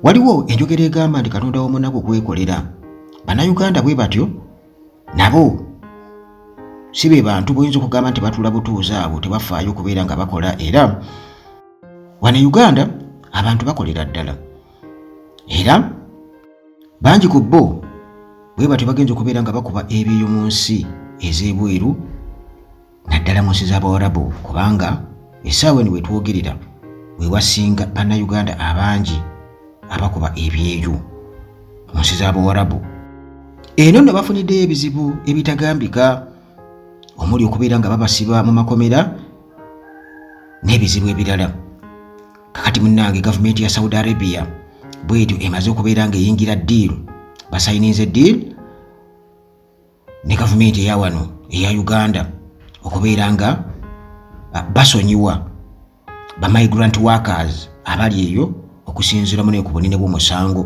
Waliwo enjogera egamba nti Katonda w'omunaku kwekolera. Bannayuganda bwe batyo nabo si be bantu boyinza okugamba nti batuula butuuzi abo tebafaayo okubeera nga bakola, era wano e Uganda abantu bakolera ddala, era bangi ku bo bwe batyo bagenza okubeera nga bakuba ebyeyo mu nsi ez'ebweru, naddala mu nsi z'Abawarabu, kubanga essaawa eno wetwogerera we wasinga Bannayuganda abangi abakuba ebyeyo mu nsi z'Abawarabu. Eno nno bafuniddeyo ebizibu ebitagambika, omuli okubeera nga babasiba mu makomera n'ebizibu ebirala. Kakati munnange, gavumenti ya Saudi Arabia bwetyo emaze okubeera ng'eyingira deal, basayininze deal ne gavumenti eya wano eya Uganda okubeera nga basonyiwa ba migrant workers abali eyo okusinziira mune ku bunene bw'omusango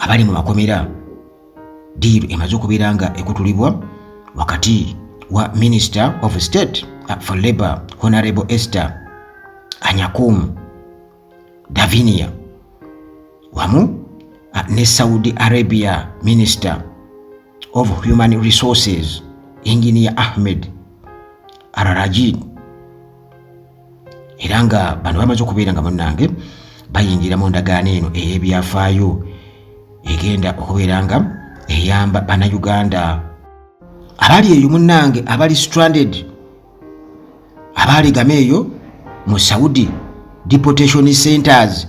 abali mu makomera. Deal emaze okubeera nga ekutulibwa wakati wa Minister of State for Labor, Honorable Esther Anyakum Davinia, wamu ne Saudi Arabia Minister of Human Resources, Engineer Ahmed Alrajhi. Era nga bano bamaze okubeera nga munnange bayingira mu ndagaano eno ey'ebyafaayo egenda okubeera nga eyamba Bannayuganda abali eyo munnange abali stranded, abaalegama eyo mu Saudi deportation centers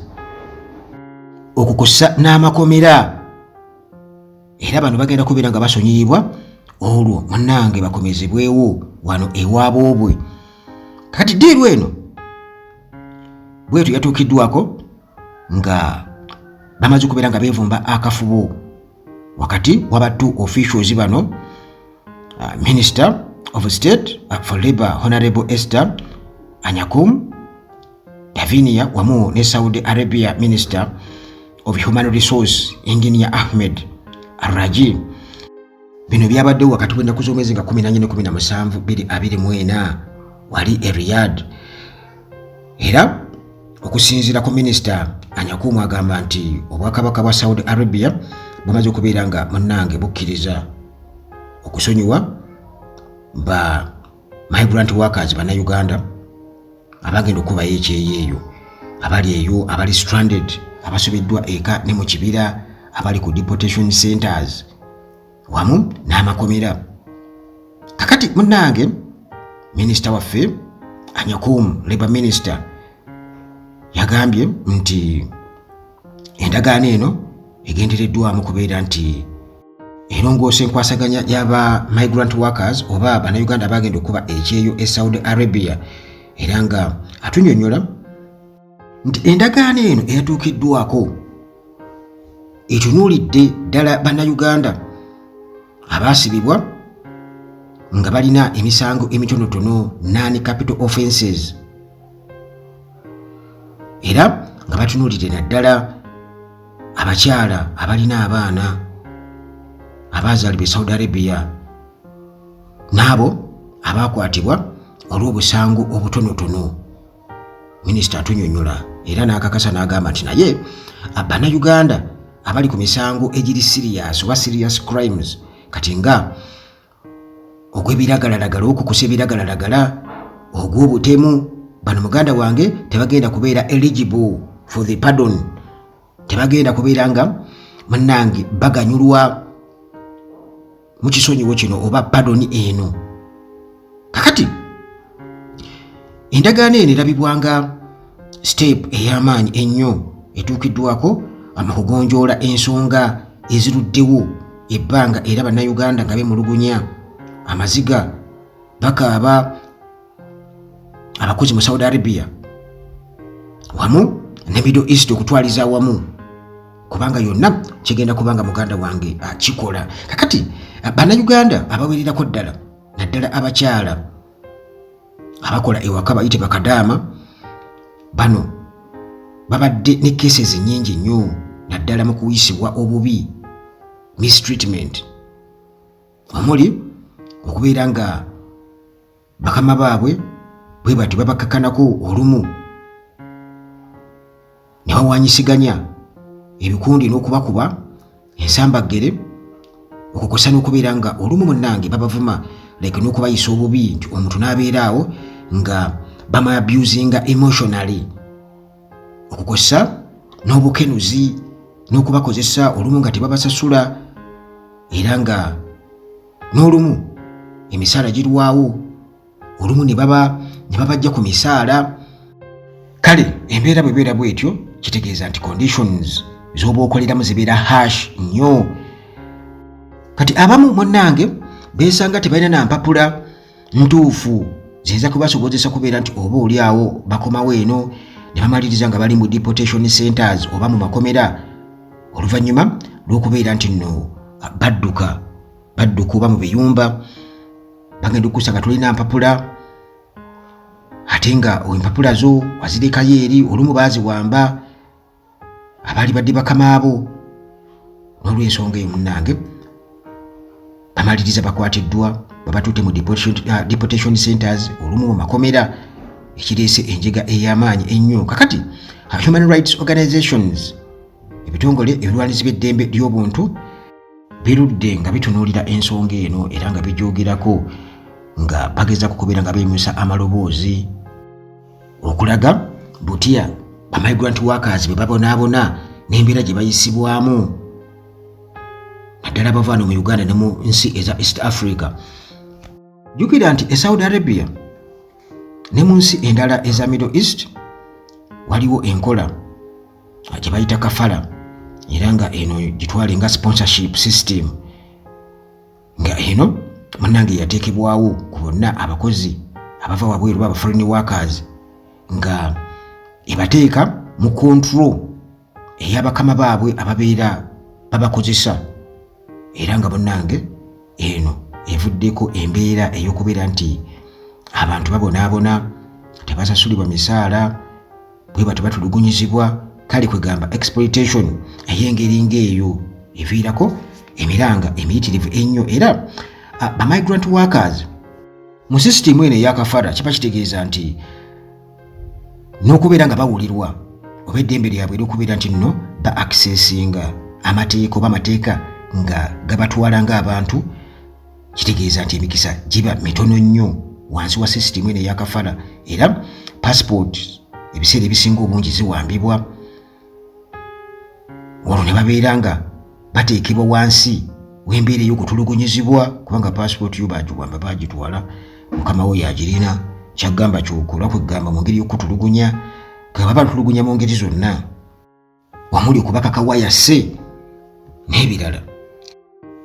okukusa n'amakomera. Era bano bagenda kubeera nga basonyiyibwa, olwo munnange bakomezebwewo wano ewaboobwe. Kati deal eno bwetyo yatuukiddwako nga bamaze okubeera nga beevumba akafubo wakati waba two officials bano, Minister of State for Labor, Honorable Esther Anyakum Davinia, wamu ne Saudi Arabia Minister of Human Resource, Engineer Ahmed Alrajhi. Bino byabaddewo wakati w'ennaku z'omwezi nga 14 ne 17 2024 wali e Riyadh. Era okusinziira ku Minisita Anyakumu, agamba nti obwakabaka bwa Saudi Arabia bumaze okubeera nga munnange bukkiriza okusonyiwa ba migrant workers Bannayuganda abagenda okubayo ekyeyo eyo, abali eyo, abali stranded, abasibiddwa eka ne mu kibira, abali ku deportation centers wamu n'amakomera. Kakati munnange, minisita waffe Anyakum, Labor Minister, yagambye nti endagaano eno egendereddwamu kubeera nti erongoosa enkwasaganya y'aba migrant workers oba Bannayuganda abagenda okuba ekyeyo e Saudi Arabia. Era nga atunyonyola nti endagaano eno eyatuukiddwako etunuulidde ddala Bannayuganda abaasibibwa nga balina emisango emitonotono, non capital offenses, era nga batunuulidde naddala abakyala abalina abaana abaazaalibwa e Saudi Arabia n'abo abakwatibwa olw'obusango obutonotono. Minisita atunyonyola era n'akakasa n'agamba nti naye Bannayuganda abali ku misango egiri serious oba serious crimes, kati nga ogw'ebiragalalagala, okukusa ebiragalalagala, ogw'obutemu, bano muganda wange tebagenda kubeera eligible for the pardon, tebagenda kubeera nga munnange baganyulwa mu kisonyiwo kino oba pardon eno. Kakati endagaano eno erabibwa nga step ey'amaanyi ennyo etuukiddwako mu kugonjoola ensonga eziruddewo ebbanga, era Bannayuganda nga bemulugunya, amaziga bakaaba abakozi mu Saudi Arabia wamu ne Middle East okutwaliza awamu, kubanga yonna kigenda kubanga muganda wange akikola. Kakati Bannayuganda abawererako ddala, naddala abakyala abakola ewaka bayite bakadaama, bano babadde ne cases nyingi nnyo, naddala mu kuyisibwa obubi, mistreatment, omuli okubeera nga bakama baabwe bwe batyo babakakanako olumu ne bawanyisiganya ebikundi n'okubakuba ensambaggere, okukosa n'okubeera nga olumu munnange babavuma, like n'okubayisa obubi, nti omuntu n'abeera awo nga bamuabusinga emotionally, okukosa n'obukenuzi n'okubakozesa, olumu nga tebabasasula, era nga n'olumu emisaala girwawo, olumu ne baba ne babajja ku misaala. Kale embeera bwebeera bwetyo, kitegeeza nti conditions z'oba okoleramu zibeera harsh nnyo. Kati abamu munnange beesanga tebalina na mpapula ntuufu ziyinza kubasobozesa kubeera nti oba oli awo bakomawo eno, ne bamaliriza nga bali mu deportation centers oba mu makomera, oluvannyuma lw'okubeera nti nno badduka badduka oba mu biyumba bagenda okukusa nga tolina mpapula, ate nga empapula zo wazirekayo eri, olumu baaziwamba abaali badde bakamaabo. N'olwensonga eyo munnange bamaliriza bakwatiddwa, babatuute mu deportation centers, olumu mu makomera, ekireese enjega ey'amaanyi ennyo. Kakati human rights organizations, ebitongole ebirwanizi by'eddembe ly'obuntu, birudde nga bitunuulira ensonga eno era nga bigyogerako, nga bageza kukubeera nga beemusa amaloboozi okulaga butya bamigrant workers bwe babonaabona n'embeera gye bayisibwamu, naddala bavaano mu Uganda ne mu nsi eza East Africa. Jjukira nti e Saudi Arabia ne mu nsi endala eza Middle East waliwo enkola gye bayita kafala, era nga eno gitwale nga sponsorship system, nga eno munnange yateekebwawo ku bonna abakozi abava wabweru, ba foreign workers, nga ebateeka mu control ey'abakama baabwe ababeera babakozesa. Era nga munnange eno evuddeko embeera ey'okubeera nti abantu babonaabona, tebasasulibwa misaala, bwe batyo batulugunyizibwa. Kale kwegamba exploitation ey'engeri ng'eyo eviirako emiranga emiyitirivu ennyo. Era bamigrant workers mu sisitimu eno eyakafara, kiba kitegeeza nti n'okubeera nga bawulirwa oba eddembe lyabwe ery'okubeera nti nno ba accessinga amateeka oba amateeka nga gabatwala ng'abantu, kitegeeza nti emikisa giba mitono nnyo wansi wa sisitimu eno eyakafala. Era passport ebiseera ebisinga obungi ziwambibwa, olwo ne babeera nga bateekebwa wansi w'embeera ey'okutulugunyizibwa, kubanga passport yo bagiwamba, bagitwala, mukama wo yagirina, kyagamba kyokola. Kwegamba mu ngeri y'okutulugunya, nga batulugunya mu ngeri zonna, omuli okubakaka wayase n'ebirala.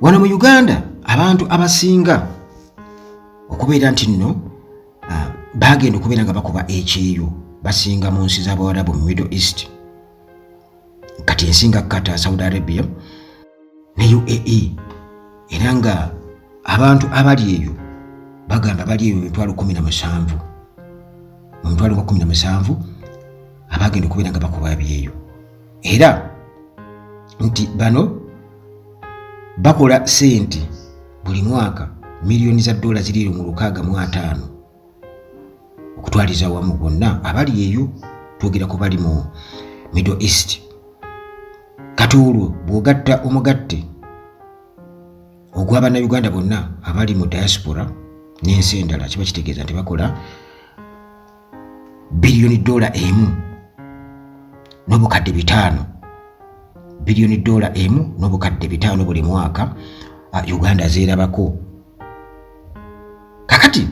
Wano mu Uganda abantu abasinga okubeera nti nno bagenda okubeera nga bakuba ekyeyo basinga mu nsi z'Abawarabu, mu Middle East. Kati ensi nga Qatar, Saudi Arabia ne UAE, era nga abantu abali eyo bagamba bali eyo 17,000, mu 17,000 abagenda okubeera nga bakuba byeyo, era nti bano bakola sente buli mwaka miliyoni za dola ziri mu 65 okutwaliza wamu bonna abali eyo. Twogera ku bali mu Middle East. Kati olwo bw'ogatta omugatte ogw'Abannayuganda bonna abali mu diaspora n'ensi endala, kiba kitegeeza nti bakola biliyoni dola 1.500, biliyoni dola 1.500 buli mwaka Uganda zeerabako. Kakati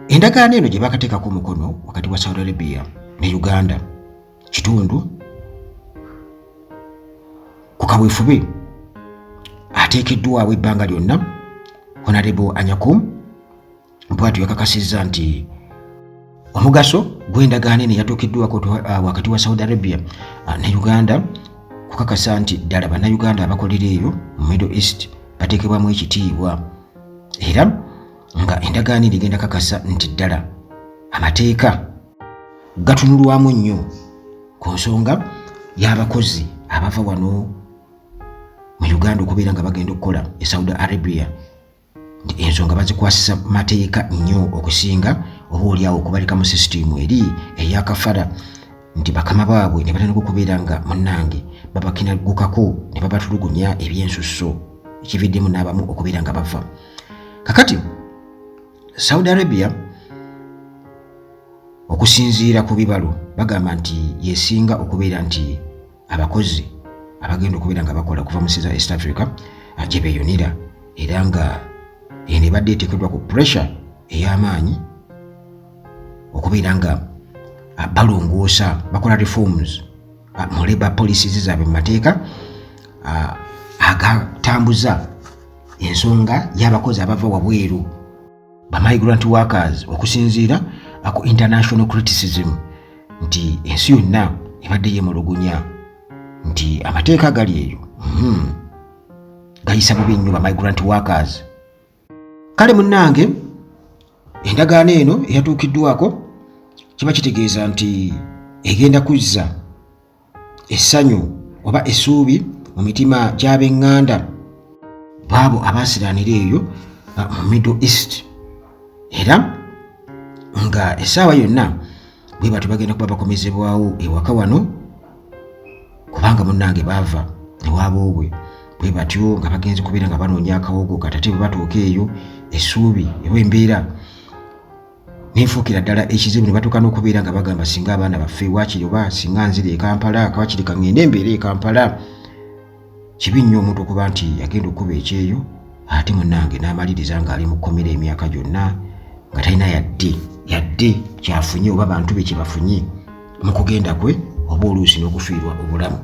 endagaano eno gye bakateekako omukono wakati wa Saudi Arabia ne Uganda kitundu ku kaweefube ateekeddwawo ebbanga lyonna. Honorable Anyakum bwatyo yakakasizza nti omugaso gw'endagaano eno eyatuukiddwako wakati wa Saudi Arabia ne Uganda kukakasa nti ddala Bannayuganda abakolera eyo mu Middle East bateekebwamu ekitiibwa, era nga endagaano eno egenda kakasa nti ddala amateeka gatunulwamu nnyo ku nsonga y'abakozi abava wano mu Uganda okubeera nga bagenda okukola e Saudi Arabia, nti ensonga bazikwasisa mateeka nnyo okusinga oba oliawo okubaleka mu sisitimu eri eyakafara. Nti bakama baabwe ne batandika okubeera nga munnange babakinagukako ne babatulugunya ebyensusso, ekividdemu n'abamu okubeera nga bafa. Kakati Saudi Arabia, okusinziira ku bibalo, bagamba nti yesinga okubeera nti abakozi abagenda okubeera nga bakola okuva mu nsi za East Africa gye beeyunira, era nga eno ebadde eteekeddwa ku pressure ey'amaanyi okubeera nga balongoosa, bakola reforms mu labor policies zaabwe, mu mateeka agatambuza ensonga y'abakozi abava wabweru, ba migrant workers, okusinziira ku international criticism nti ensi yonna ebadde yemulugunya nti amateeka agali eyo gayisa bubi nnyo ba migrant workers. Kale munnange, endagaano eno eyatuukiddwako kiba kitegeeza nti egenda kuzza essanyu oba essuubi mu mitima gy'ab'eŋŋanda baabo abaasiraanira eyo mu Middle East, era nga essaawa yonna bwe batyo bagenda kuba bakomezebwawo ewaka wano, kubanga munnange baava ewaboobwe bwe batyo nga bagenze kubeera nga banoonya akawogo. Katate bwe batuuka eyo, essuubi eba embeera nenfuukira ddala ekizibu, ne batuuka n'okubeera nga bagamba, "Singa abaana baffe waakiri, oba singa nzira e Kampala, wakiri kaŋŋende embeera e Kampala." Kibi nnyo omuntu okuba nti yagenda okukuba ekyeyo, ate munnange n'amaliriza ng'ali mu kkomera emyaka gyonna nga talina yadde kyafunye oba bantu be kye bafunye mu kugenda kwe, oba oluusi n'okufiirwa obulamu.